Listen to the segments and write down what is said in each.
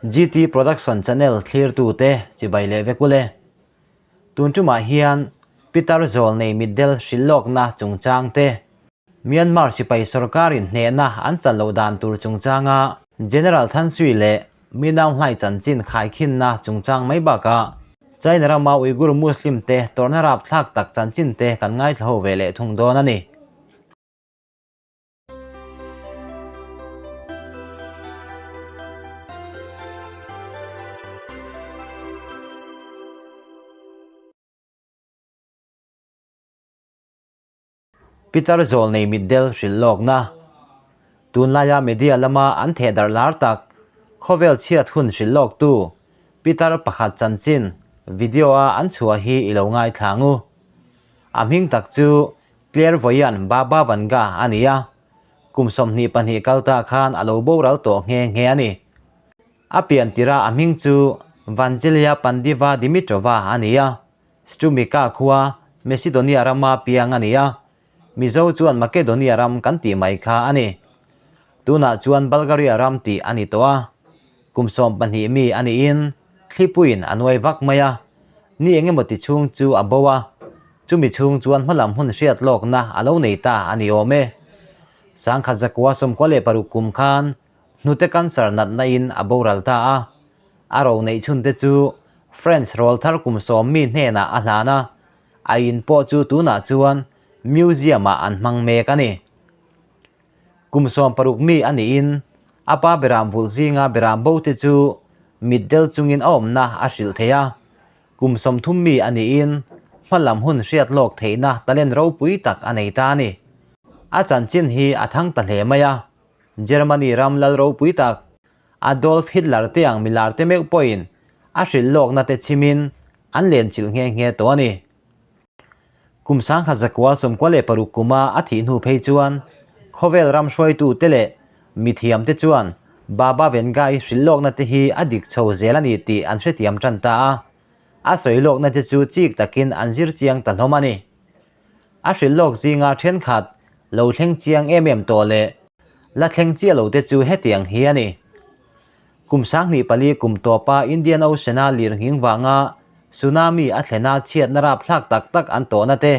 GT Production Channel thlirtute chibai leh vek ule. Tun tumah hian Pitar Zawlnei mitdel hrilhlawkna chungchang te, Myanmar sipai sorkarin hnehna an chan loh dan tur chungchanga General Than Sui leh Minau Hlai chanchin khaikhinna chungchang mai bakah China rama Uighur Muslim te tawrhna rapthlak tak chanchin te kan ngaithla ho ve leh thung dawn a ni. Pitar Zawlnei mitdel hrilh lawkna. Tunlaia media lama an thehdarh lar tak, khawvel chhiat hun hrilh lawktu Pitar pakhat chanchin video-a an chhuah hi i lo ngaithla ngu. A hming tak chu Clairvoyant Baba Vanga a ni a, kum 22 kal ta khan a lo boral tawh nghe nghe a ni. A pian tirha a hming chu Vangelia Pandiva Dimitrova a ni a, Strumica khua Macedonia rama piang a ni a, Mizo chuan Makedonia ram kan tih mai kha a ni. Tunah chuan Bulgaria ram tih a ni tawh a, kum 12 mi a niin thlipuiin a nuai vak mai a, ni eng emaw ti chhung chu a bo a, chumi chhung chuan hmalam hun hriat lawkna a lo nei ta a ni awm e. Sangkhat zakua 96 kum khan hnute cancer natna in a boral ta a, a ro neih chhun te chu French rawl thar kum 10 mi hnenah a hlan a, a in pawh chu tunah chuan museum ah an hmang mek a ni. Kum 60 mi a niin a pa beram vulh zinga beram bo te chu mitdel chungin a awmna a hrilh thei a, kum 30 mi a niin hmalam hun hriat lawk theihna talent ropui tak a nei ta a ni. A chanchin hi a thang ta hle mai a, Germany ram lal ropui tak Adolf Hitler te ang milar te meuh pawhin a hrilh lawkna te chhimin an len chilh nghe nghe tawh a ni. Kum 1996 kuma a thih hnu phei chuan khawvel ram hruaitu te leh mithiam te chuan Baba Vanga-i hrilh lawkna te hi a dik chho zel a ni tih an hrethiam tan ta a, a sawi lawkna te chu chik takin an zir chiang ta hlawm a ni. A hrilh lawk zinga thenkhat lo thleng chiang em em tawh leh la thleng chiah lo te chu hetiang hi a ni. Kum 2004 kum tawpa Indian Ocean-a lir nghing vanga tsunami a thlena chhiatna rapthlak tak tak an tawhna te,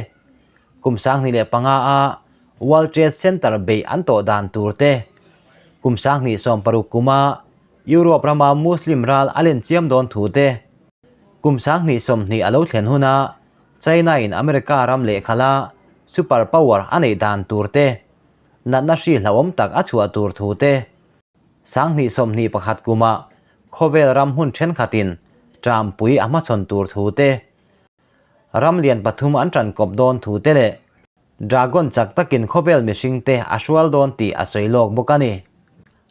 kum 2005-a World Trade Center beih an tawh dan tur te, kum 2016 kuma Europe rama Muslim ral a len chiam dawn thu te, kum 2020 a lo thlen huna China in America ram lehkhala super power a neih dan tur te, natna hri hlauhawm tak a chhuah tur thu te, 2021 kuma khawvel ram hun thenkhatin ṭampui a hmachhawn tur thu te, ram lian pathum an ṭan kawp dawn thu te leh dragon chak takin khawvel mihring te a hrual dawn tih a sawi lawk bawk a ni.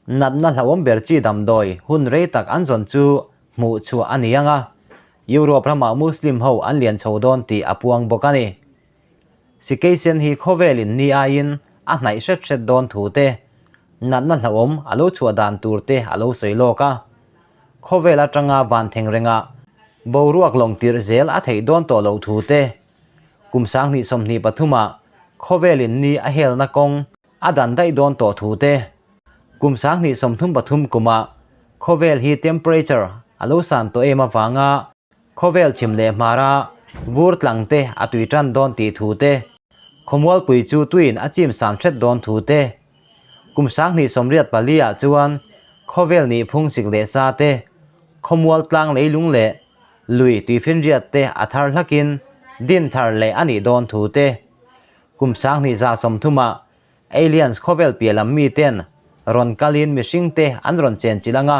Natna hlauhawm ber chi damdawi hun rei tak an zawn chu hmuh chhuah a ni ang a, Europe ramah Muslim ho an lian chho dawn tih a puang bawk a ni. Sikeisen hi khawvelin ni aiin a hnaih hret hret dawn thu te, natna hlauhawm a lo chhuah dan tur te a lo sawi lawk a. Khawvel atanga van theng renga boruak lawng tirh zel a theih dawn tawh loh thu te, kum 2023-ah khawvelin ni a helna kawng a dan daih dawn tawh thu te, kum 2033 kumah khawvel hi temperature a lo san tawh em avanga khawvel chhim leh hmara vur tlang te a tui tan dawn tih thu te, khawmualpui chu tuiin a chim san hret dawn thu te, kum 2084-ah chuan khawvel nih phung sik leh sa te, khawmual tlang leilung leh lui tuifinriat te a thar hlakin din thar leh a nih dawn thu te, kum 2130-ah aliens khawvel piah lam mi ten rawn kalin mihring te an rawn chen chilh anga,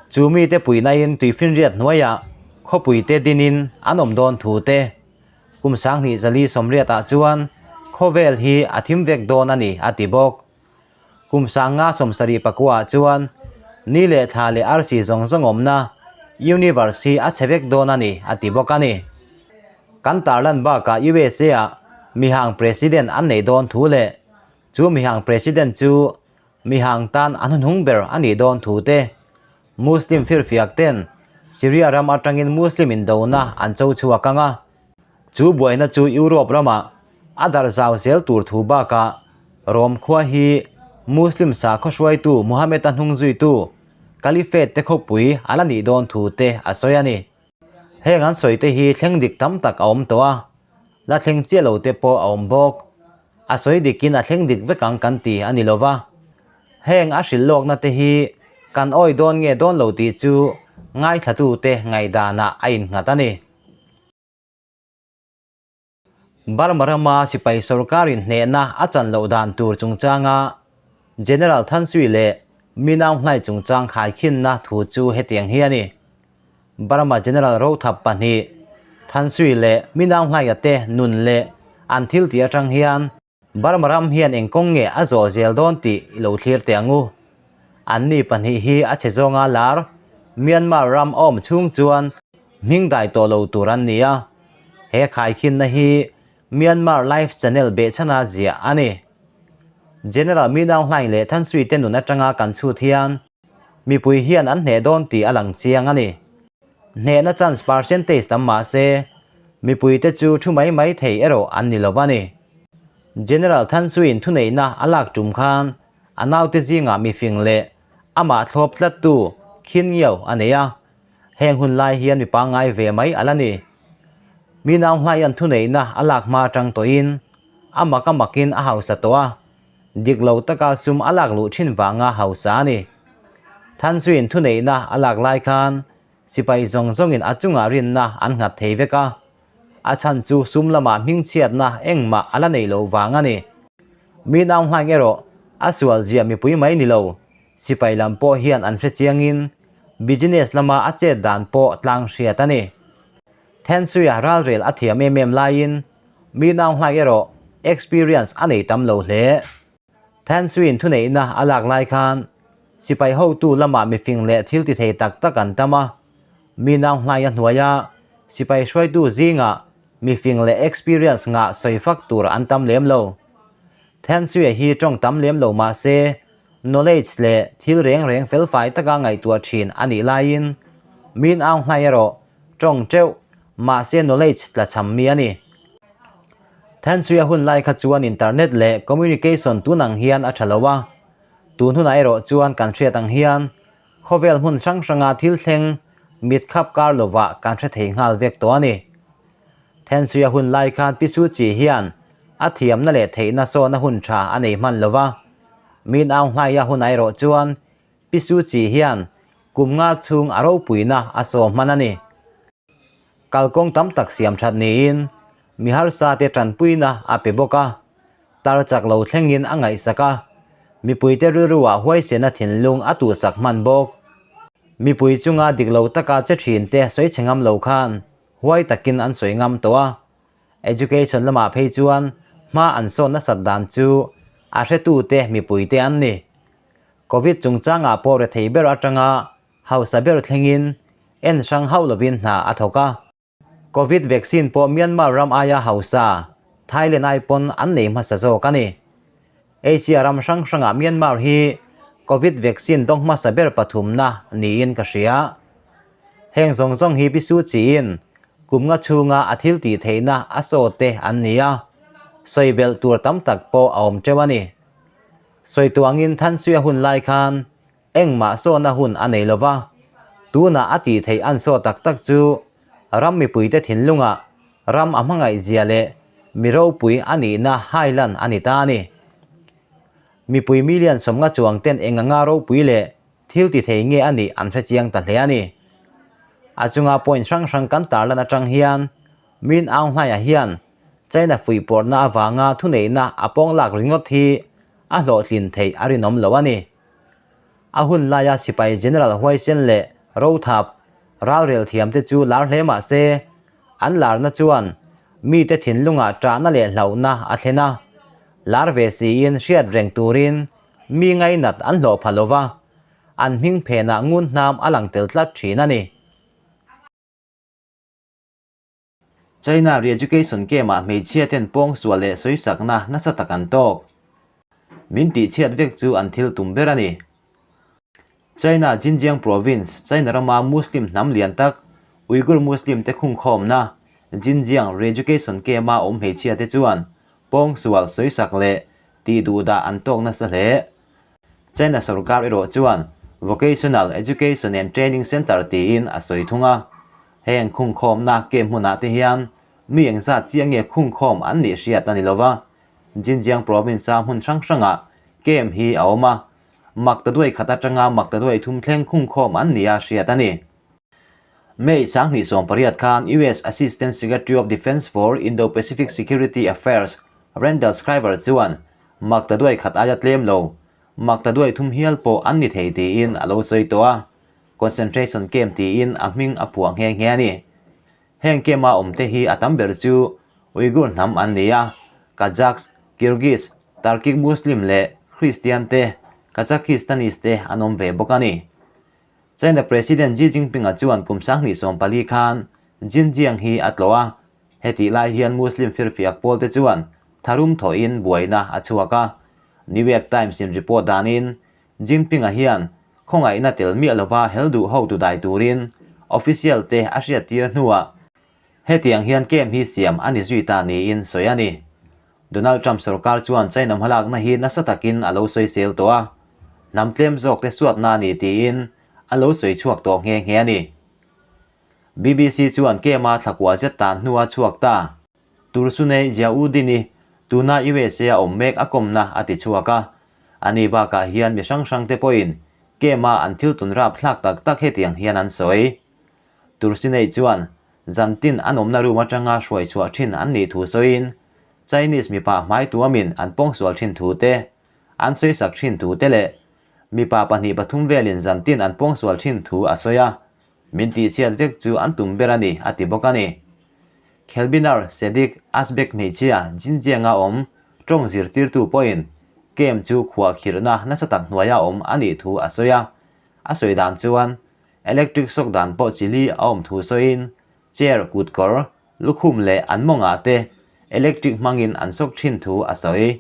chu mi te puihnain tuifinriat hnuaiah khawpui te dinin an awm dawn thu te, kum 2480-ah chuan khawvel hi a thim vek dawn a ni a ti bawk. Kum 1979-ah chuan ni leh thla leh arsi zawng zawng awmna universe hi a chhe vek dawn a ni a ti bawk a ni. Kan tarlan bakah USA-ah mihang president an nei dawn thu leh chu mihang president chu mihang tan an hnuhnung ber a nih dawn thu te, Muslim firfiak ten Syria ram atangin Muslim indona an cho chhuak ang a, chu buaina chu Europe ramah a darh zau zel tur thu bakah Rome khua hi Muslim sakhaw hruaitu Muhammad-a hnung zuitu. Caliphate te khawpui a la nih dawn thu te a sawi a ni. Heng an sawi te hi thleng dik tam tak a awm tawh a, la thleng chiah lo te pawh a awm bawk. A sawi dikin a thleng dik vek ang kan ti a ni lo va. Heng a hrilh lawkna te hi kan awi dawn nge dawn lo tih chu ngaithlatute ngaihdanah a innghat a ni. Burma rama sipai sorkarin hnehna a chan loh dan tur chungchanga General Than Sui leh Min Aung Hlaing chungchang khaikhinna thu chu hetiang hi a ni. Burma General rothap pahnih Than Sui leh Min Aung Hlaing-a te nun leh an thiltih atang hian Burma ram hian eng kawng nge a zawh zel dawn tih i lo thlir teh ang u. Anni pahnih hi a chhe zawnga lar Myanmar ram a awm chhung chuan hming dai tawh lo tur an ni a. He khaikhinna hi Myanmar Live Channel behchhana ziah a ni. General Min Aung Hlaing leh Than Sui te nun atanga kan chhut hian mipui hian an hneh dawn tih a lang chiang a ni. Hnehna chance percentage tam mah se, mipuite chu thu mai mai thei erawh an ni lo a ni. General Than Sui-in thuneihna a lak tum khan a naute zingah mifing leh amah thlawp tlattu khin ngiau a nei a, heng hun lai hian mi pangngai ve mai a la ni. Mi naunghlaian thuneihna a lak hma atang tawhin a mak a makin a hausa tawh a, dik lo taka sum a lak luh thin vanga hausa a ni. Thansuiin thuneihna a lak lai khan sipai zawng zawngin a chungah rinna an nghat thei vek a, a chhan chu sum lamah hmingchhiatna engmah a la nei loh vang a ni. Mi naunghlaing erawh a sual zia mipui mai ni lo, sipai lam pawh hian an hre chiangin business lama a chet dan pawh tlang hriat a ni. Thansuia ralrel a thiam em em laiin Mi naunghlai erawh experience a nei tam lo hle. Thansuiin thuneihna a lak lai khan sipai hotu lamah mifing leh thil ti thei tak tak an tam a. Mi naunghlai a hnuaia sipai hruaitu zingah mifing leh experience ngah sawi fak tur an tam lem lo. Thansuia hi tawng tam lem lo mah se knowledge leh thil reng reng felfai taka ngaihtuah thin a nih laiin mi naunghlai erawh Tawng teuh, mahse knowledge tlachham mi a ni. Thansuia hun lai kha chuan internet leh communication tun ang hian a tha lo a, tun hunah erawh chuan kan hriat ang hian khawvel hmun hrang hranga thil thleng mit khap kar lovah kan hre thei nghal vek tawh a ni. Thansuia hun lai khan Pi Suu Kyi hian a thiamna leh theihna sawna hun tha a nei hman lo va, min au hlaia hunah erawh chuan Pi Suu Kyi hian kum nga chhung a ropuina a saw hman a ni. Kalkawng tam tak siam that niin mi harsa te tanpuina a pe bawk a, tar chak lo thlengin a ngaihsak a, mipuite rilruah huaisena thinlung a tuhsak hman bawk. Mipui chunga dik lo taka che thin te sawi chhe ngam lo khan huai takin an sawi ngam tawh a, education lamah phei chuan hma an sawn nasat dan chu a hretute mipuite an ni. Covid chungchangah pawh rethei ber atanga hausa ber thlengin en hrang hauh lovin hna a thawk a. Covid vaccine pawh Myanmar ram aia hausa Thailand ai pawn an nei hmasa zawk a ni. Asia ram hrang hrangah Myanmar hi Covid vaccine dawng hmasa ber pathumna niin ka hria. Heng zawng zawng hi Pi Suu Kyi-in kum nga chhunga a thil tih theihna a sawt te an ni a, sawi belh tur tam tak pawh a awm teuh a ni. Sawi tuangin Thansuia hun lai khan engmah sawna hun a nei lo va, tunah a tih theih an saw tak tak chu ram mipuite thinlungah ram a hmangaihzia leh mi ropui a nihna hailan a ni ta a ni. Mipui million 50 chuang ten eng anga ropui leh thil ti thei nge a nih an hre chiang ta hle a ni. A chunga point hrang hrang kan tarlan atang hian Min Aung Hlaing-a hian China fuihpawrhna avanga thuneihna a pawng lak ringawt hi a hlawhtlin theih a rinawm lo a ni. A hun laia sipai General huaisen leh rothap ralrel thiamte chu lar hle mah se, an larna chuan mite thinlungah ṭahna leh hlauhna a thlen a, lar ve siin hriat reng turin mi ngainat an hlawh pha lo va, an hming phenah ngun hnam a lang tel tlat ṭhin a ni. China Re-education Camp-ah hmeichhia ten pawngsual leh sawisakna nasa tak an tawk. Min tihchhiat vek chu an thil tum ber a ni. China Xinjiang Province, China rama Muslim hnam lian tak, Uyghur Muslim te khungkhawmna Xinjiang Re-education Camp-a awm hmeichhia te chuan pawngsual sawisak leh tihduhdah an tawk nasa hle. China sorkar erawh chuan Vocational Education and Training Centre tiin a sawi thung a. Heng khungkhawmna camp hmunah te hian mi engzat chiah nge khungkhawm an nih hriat a ni lo va. Xinjiang province-a hmun hrang hrangah camp hi a awm a, maktaduai khat atanga maktaduai thum thleng khungkhawm an nia hriat a ni. May 2018 khan US Assistant Secretary of Defense for Indo-Pacific Security Affairs Randall Schriver chuan maktaduai khat aia tlem lo, maktaduai thum hial pawh an ni thei tiin a lo sawi tawh a, concentration camp tiin a hming a phuah nghe nghe a ni. Heng camp-a awmte hi a tam ber chu Uyghur hnam an ni a, Kazakhs, Kyrgyz, Turkic Muslim leh Christian te, Kazakhistanis te an awm ve bawk a ni. China President Xi Jinping-a chuan kum 2014 khan Xinjiang hi a tlawh a, hetih lai hian Muslim firfiak pawlte chuan tharum thawhin buaina a chhuak a. New York Times-in report danin Jinping-a hian khawngaihna tel miah lova hel duh hotu dai turin official te a hriattir hnuah hetiang hian camp hi siam a ni zui ta niin sawi a ni. Donald Trump sorkar chuan China hmalakna hi nasa takin a lo sawisel tawh a, hnam tlem zawk te suatna a ni tiin a lo sawi chhuak tawh nghe nghe a ni. BBC chuan camp-a thlakua zet tan hnua chhuak ta. Tursunei Ziauddin-i tuna USA a awm mek a kawmna a ti chhuak a, ani bakah hian mi hrang hrang te pawhin camp-a an thil tun rap thlak tak tak hetiang hian an sawi. Tursunei chuan zantin an awmna room atanga hruai chhuah thin an nih thu sawiin Chinese mipa hmai tuamin an pawngsual thin thu te, an sawisak thin thu te leh mipa pahnih pathum velin zantin an pawngsual thin thu a sawi a, min tihchhiat vek chu an tum ber a ni a ti bawk a ni. Khelbinar Sedik Asbek hmeichhia Xinjiang-a awm tawng zirtirtu pawhin camp chu khuahkhirhna nasa tak hnuaia awm a nih thu a sawi a, a sawi dan chuan electric shock dan pawh chili a awm thu sawiin chair kutkawr, lukhum leh an mawngah te electric hmangin an shock thin thu a sawi.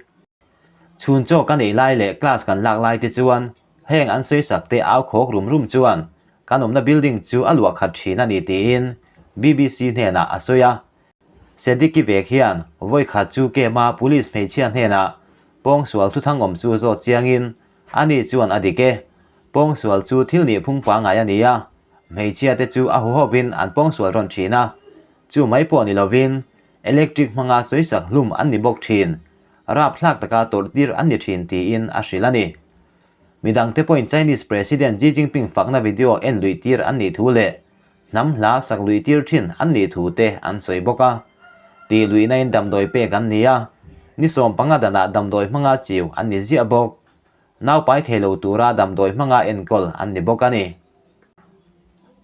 Chhun chaw ka neih lai leh class kan lak lai te chuan heng an sawisak te au khawk rum rum chuan kan awmna building chu a luah khat thin a ni tiin BBC hnenah a sawi a. Sediki vek hian vawi khat chu Kema police hmeichhia hnenah pawngsual thuthang awm chu zawt chiangin ani chuan a dik e. Pawngsual chu thil nih phung pangngai a ni a, hmeichhia te chu a huhovin an pawngsual rawn thin a, chu mai pawh ni lovin electric hmanga sawisak hlum an ni bawk thin, rapthlak taka tawrhtir an ni thin tiin a hrilh a ni. Midangte pawhin Chinese President Xi Jinping fakna video en luihtir an nih thu leh hnam hla sak luihtir thin an nih thu te an sawi bawk a. Tih luihnain damdawi pek an ni a, ni 15 danah damdawi hmanga chiu an ni ziah bawk. Naupai thei lo tura damdawi hmanga enkawl an ni bawk a ni.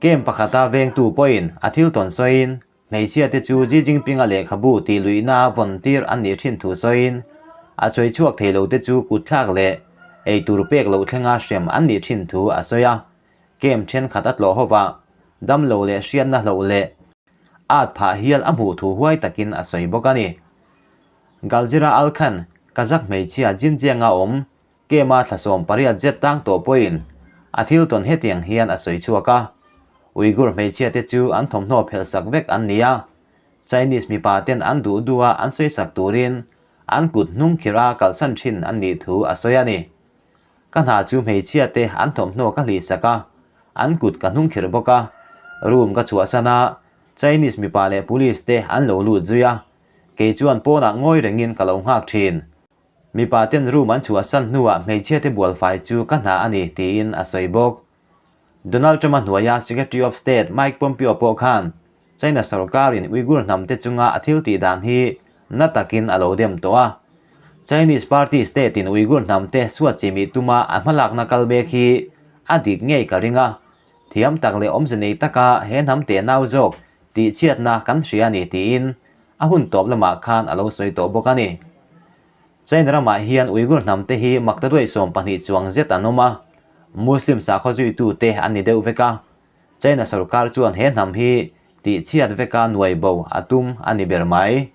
Camp pakhata vengtu pawhin a thil tawn sawiin hmeichhia te chu Xi Jinping-a lehkhabu tih luihna vawn tir an nih thin thu sawiin a sawi chhuak thei lo te chu kutthlak leh eitur pek loh thlenga hrem an nih thin thu a sawi a. Camp thenkhat a tlawh hovah damlo leh hriatna hloh leh at phah hial a hmuh thu huai takin a sawi bawk a ni. Galzira Alkhan, Kazakh hmeichhia Xinjiang-a awm Kema thla 18 zet tang tawh pawhin a thil tawn hetiang hian a sawi chhuak a, Uyghur hmeichhia te chu an thawmhnaw phelhsak vek an ni a, Chinese mipa ten an duh duh a an sawisak turin an kut hnung khirh a kalsan thin an nih thu a sawi a ni. Ka hna chu hmeichhia te an thawmhnaw ka hlihsak a, an kut ka hnung khirh bawk a, room ka chhuahsan a, Chinese mipa leh police te an lo lut zui a, kei chuan pawnah ngawi rengin ka lo nghak thin. Mipa ten room an chhuahsan hnuah hmeichhia te bualfai chu ka hna a ni tiin a sawi bawk. Donald Trump-a hnuaia Secretary of State Mike Pompeo pawh khan China sorkarin Uyghur hnam te chunga a thil tih dan hi na takin a lo dem tawh a. Chinese party state in Uyghur hnam te suat chimih tuma a hmalakna kal mek hi a dik ngei ka ring a, thiam tak leh awmze nei taka he hnam te nau zawk tih chhiatna kan hria a ni tiin a hun tawp lamah khan a lo sawi tawh bawk a ni. China ramah hian Uyghur hnam te hi maktaduai 12 chuang zet an awm a, Muslim sakhaw zuitu te an ni deuh vek a, China sorkar chuan he hnam hi tih chhiat veka nuai bo a tum a ni ber mai.